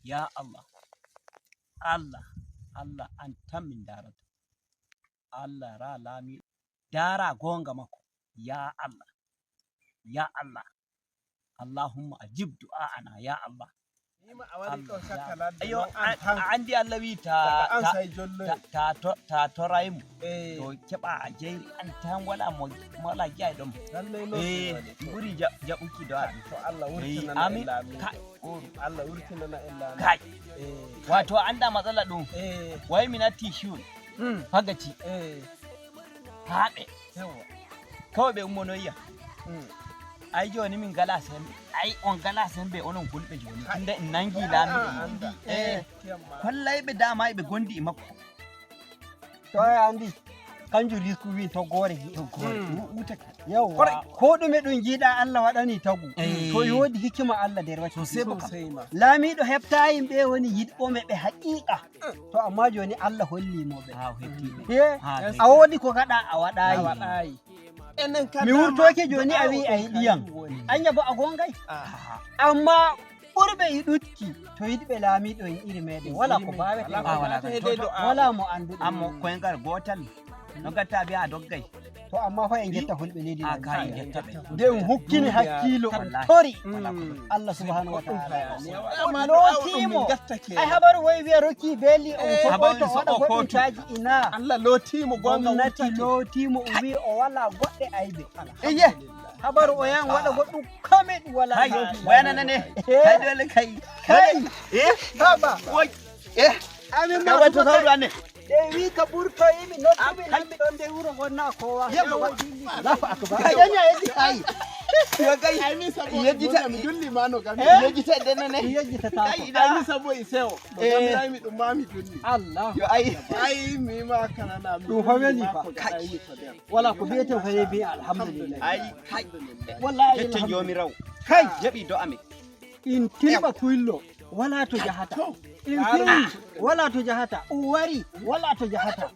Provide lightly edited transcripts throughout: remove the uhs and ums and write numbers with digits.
Ya Allah, Allah, Allah, an tan min darata. Allah, ra laami dara gonga makko. Ya Allah, ya Allah, Allahumma ajib du'a'ana, ya Allah. Nima a wari ɗo caka ladde. Ayo. Non an tan. A andi Allah wi ta Daga an ta sai jolloy. Ta torayimo. Eh. To keɓa a jeyri an tan, wala mo wala gi'ay ɗon. Lallai non. Eh, ɓuri jaɓuki do aɗum. To Allah wurtinana en Amin. lamiɗo. Kai. Allah wurtinana en lamiɗo. Kai. Eh. Wato anda matsala ɗum. Eh. Wai mi natti shiwon fagaci haɓe. Kawai ɓe ummonoyiya. Ai joni min ngala sembe, ai on ngala sembe onon fulɓe joni, tunda en nangi lamiɗo. Anda. Eh. Tiyamma. Kollayɓe dama eɓe gondi e makko. To ai andi kanjum risku wi toggore. Toggore wutake. Yawwa, ko ɗume ɗum jiiɗa Allah waɗani tagu. Eh. To yodi hikima Allah nder wacci. Sosai bo kam. Sosai ma. Laamiɗo heɓta yimɓe woni yiɗɓome ɓe haqiqa, to amma joni Allah hollimoɓe. Ha o hettiɓe. E Ha, a wodi ko gaɗa a waɗayi. A waɗayi. Enen ka Mi dama wurtoke joni a wi a du'a'o yiɗiyam. kanjum woni. Anya bo a gongay. Ah. Amma ɓurɓe yiɗutki to yiɗɓe laamiɗo en iri meɗen wala ko bawete. Wala ko Ah, wala bawete ko- dai du'a'o. Wala mo anduɗo. Amma koyngal gotal no gatta biya a doggay. To amma fa en getta fulɓe leydi A ka en Najeriya. getta ɓe. Nde en hukkini hakkilo on Wallahi. tori Allah Allah subhanahu wa Goɗɗum ta'ala. hayaniya. Amma du'a'o ɗum min Lotimo gatta kenan. ai habaru wai wiya rokki beli on Eh, soɓoyto habaru waɗa soɓo goɗɗum kotu. taji ina. Allah lotimo gonga Gwamnati wurtake. lotimo, o wi o wala goɗɗe aybe. Iye. Habaru o yan waɗa goɗɗum kame ɗum wala. Kai. Loti. Wayananane. Eh. Kai, dole kai. Kai. Eh. Haba. Wai eh. Amin ka ma wato sauru anne. Ɗe wi ka ɓurtoyimi nodduɓe nammi ɗon nde wuro gonna kowa. Yawwa. Allahu akbar. Yanya yeddi ai. Yo kai. Ai min sabo Yejjita- mi dulli ma no gam. Eh? Yejjita denane. Mi yejjitata. Kai. Ai min sabo e sewo. Mo Eh. gamiraymi ɗum ma mi dulli. Allah. Yo ai. Ai mi ma kanana mi Ɗum fa dulli weli ma fa. ko gaɗaymi to nder. Wala ko biyeten fa bi alhamdulillah. Ai kai. Wallahi. Jetten jomiraw. Kai. Jaɓi do amin. In tilba kuylo wala to jahata, in fewi wala to jahata, o wari wala to jahata,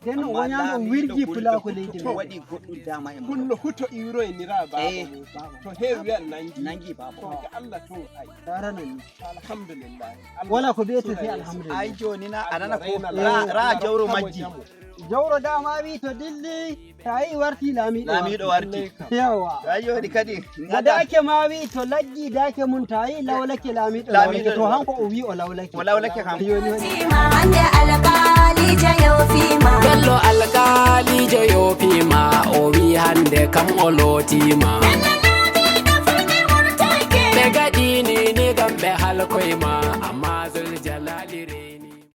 nden o wonano o wirgi pulako leydi to men. Waɗi goɗɗum dama e mo. Kullo huto iwroynira baaba Eh. mum. To heewi wiyan nangi. Nangi baba. To ga Allah to ai. Darana ni. Alhamdulillah. Wala ko biyete sai sai alhamdulillah. Ai joni na anana ko Allah ra raina ra Allah jawro hokka mo majji. jamo. Jawro dama wi to dilli ta yi warti lamiɗo. Lamiɗo warti. Yawa. Ai joni kadi Mo dake ma wi to laggi dake mum ta yi lawlake lamiɗo. Lamiɗo. Lawlake to hanko o wi o lawlake. O lawlake kanko. Joni woni Hande alkalija yofima. Bello alkalijo yofima, o wi hande kam o lotima. Ɓe gaɗini ni gam ɓe halkoyma amma.